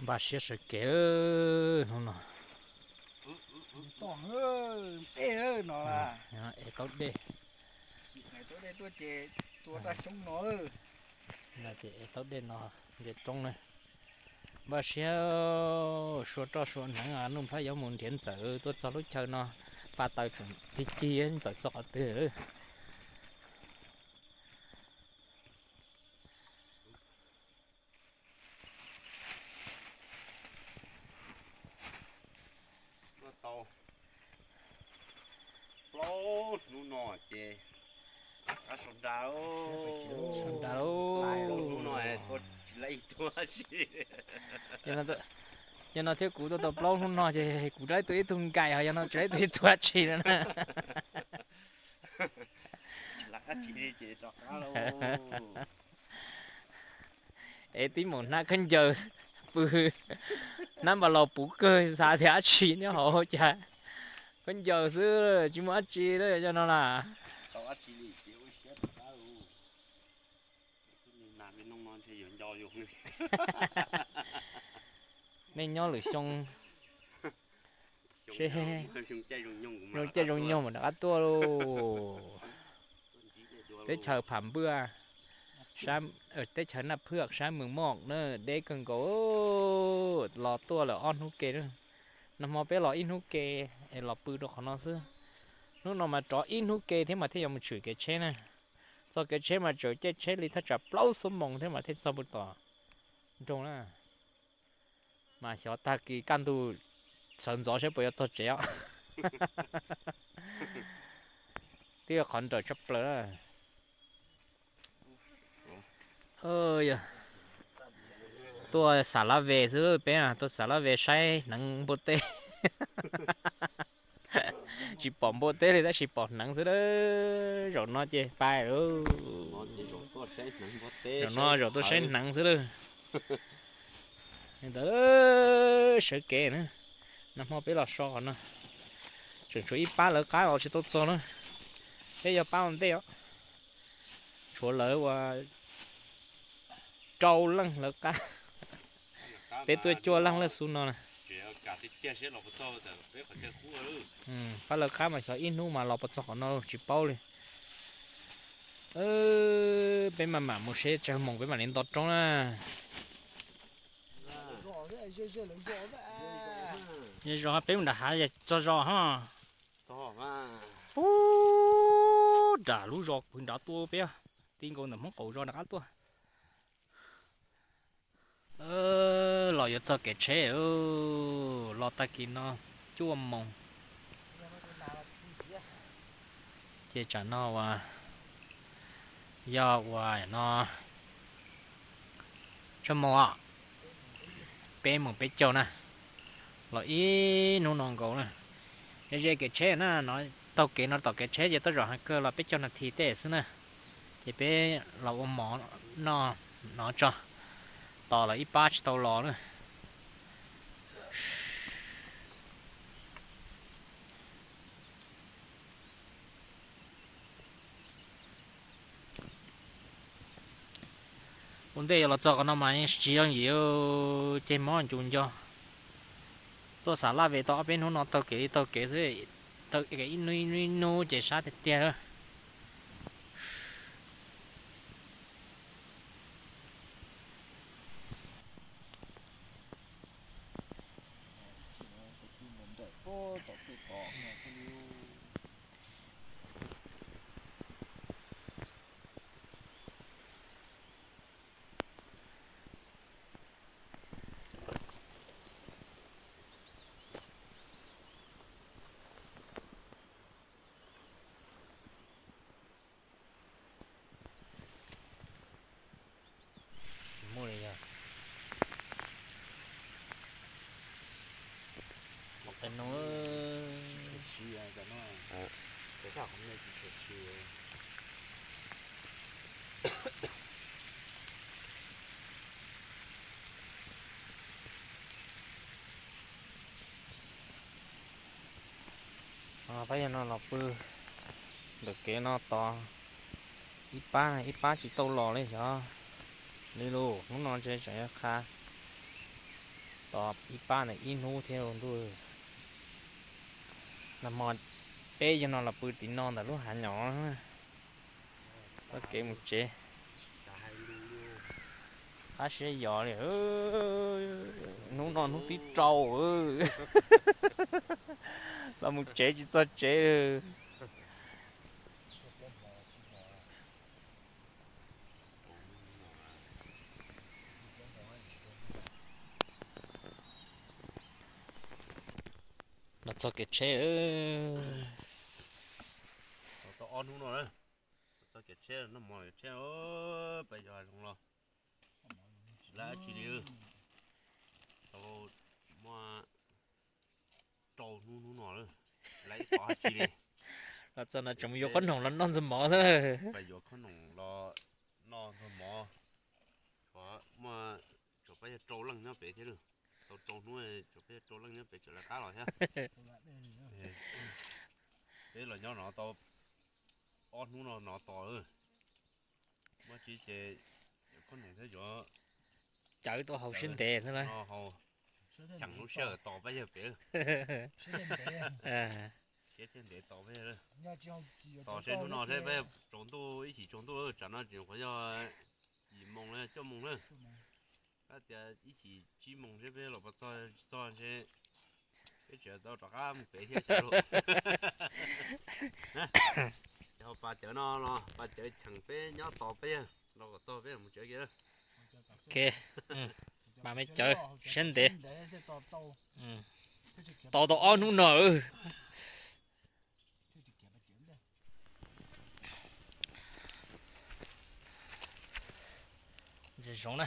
Paj siab sawv kev hnub no. Toj dej no, ev taub dej. Taub dej tuaj ces tua raj xyoob no. No ces ev taub dej no nce roob na. Npaj siab sua roj sua hneev, Nuj Nplhaib yuav mus nrhiav ntxawm tuaj txog lub chaw no, paj taws tseem cig cig, ntxawm txog qhov twg lawm. Tuaj tau plaub hnub no ces qab sau nra, sau nra hnub no tua tsis laib ib tug dab tsi. Yog no thiab kuv tuaj tau plaub hnub no ces kuv laib tua ib tug nkais, ho yog no tsis laib tua ib tug dab tsi no na. Tsis laib dab tsi li ces rov qab lauj. Es tib mus hnab khaub ncaws pw, hnab npas los puv kawg, xav tias dab tsi nyob hauv cas khaub ncaws xwb, tsis muaj dab tsi li yog no na. Tau dab tsi li ces ua siab rov qab lauj. Nej nyob lwm xyoo, seb zoo caij zoo nyoog mam rov qab tuaj lauj. Teb chaws Pham Npaj, teb chaws Naj Phwj, sab Mws Moj na, deb kawg nkaus. Los tuaj lawm ob hnub ke na. Nag hmo peb los ib hnub ke es los pw rau qhov no xwb. Hnub no mas rov ib hnub ke thiab mas thiaj yuav mus tshwm kev tsheb na. Txog kev tsheb mas tseem caij tsheb li thaj tsam plaub xuab moos thiab mas thiaj txog puag tom nroog na. Mas xyov tag kis kaj ntug sawv ntxov seb puas yuav txog tsev os. Twb yog qhov nrawm tshaj plaws. Tuaj Xas Lab Ve xwb peb, tuaj Xas Lab Ve saib hneev npua teb. Tsis pom npua teb li tab sis pom hneev xwb. Zaum no ces pais lauj. Zaum no zaum tuaj saib hneev xwb lauj. Ntawd sawv kev na. Nag hmo peb los so qhov no, tseem tshuav ib pab lawv qab los tsis tau txog na. Peb yog pab ua ntej os. Tshuav lawv ua rau leej lawv qab. Peb tuaj cuaj leej lawm xub no na. Pab lawv qab mas xyov ib hnub mas los puas txog qhov no tsis paub li. Peb mam mam mus seb tsawg moos peb mam li nto roob na. Zos peb mus nram hav txog zos ho. Pub nram lub zos pw nrad tuaj peb, ti nkaus ntawm Hmoob Qaum zos nram qab tuaj. Los yuav txog kev tsheb, los tag kis no cuaj moos. Ces tsam no uas yog uas no tsawg moos os, peb moos peb caug na, los ib hnub no nkaus na. Ze ze kev tsheb na, no taug kev no tom kev tsheb ces tej zaum heev kawg los peb caug nas this tej xwb na. Ces peb los ua mov noj no tso, tos lawv ib pab tsis tau los na. Ua ntej yuav los txog qhov no mas yeej tsis yooj yim, ceg mob ncus nco. Tuaj Xas Laj Ves tau ob peb hnub no taug kev li taug kev xwb, taug kev ib hnub ib hnub ces sab tiag tiag. Muaj li yog xav nug, tsis tshua siv no, txhua zaj qhov no tsis tshua siv. Pab yog no los pw ntawm kev no tos ib pab, ib pab tsis tau los li xyov. Li lus hnub no ntshe tseem yuav qha Tos ib pab ntawm ib hnub thiab ntuj. Nag hmo peb yog no los pw tim no ntawm lub hav nyom, txoj kev mus tsev. Qab siab yos li, hnub no hnub thib rau los mus tsev tsis txog tsev. Los txog kev tsheb. Tau ob hnub no, txog kev tsheb, noj mov kev tsheb, peb yos hav zoov los tsis laib dab tsi li. Tau muaj rau hnub hnub no lawm, laib tau dab tsi li. Los txog no tseem yuav qhob noom los noj ntxuag mov xwb. Peb yuav qhob noom los noj ntxuag mov. Muaj, tshuav peb yog rau leej nyob pem thiab lawm. Tau rau hnub, tshuav peb yog rau leej nyob pem tseem lawv qab los thiab. Peb los nyob no tau ob hnub no no tos. Muaj tsis ces yuav qhob noom thiab yuav cawv tuaj haus siab ntev xwb na. Cheem lub sij hawm tos peb yawg pem. Siab thiaj ntev tos peb yawg. Tos seb hnub no seb peb tsaus ntuj, ib chim tsaus ntuj, tsam no tseem nyuam qhuav yog yim moos los yog cuaj moos na. Kab tias ib chim tsib moos seb peb los puas txog tsis txog ntshe peb tseem tau rov qab mus pem thiab cov lus. Ces ho pas cawv no los pas cawv cheem peb nyob tos peb yawg los kom txog peb mus tsev kiag. Pas me cawv siab ntev. Tos tau ob hnub no. Ntxim zoo na,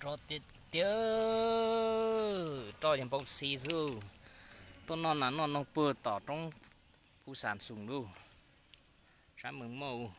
roj tiag tiag, roj yog npau xi xwb. Tuaj noj nas noj noog puag tom roob Phu Xam Xoom lub sab Mees Mauj.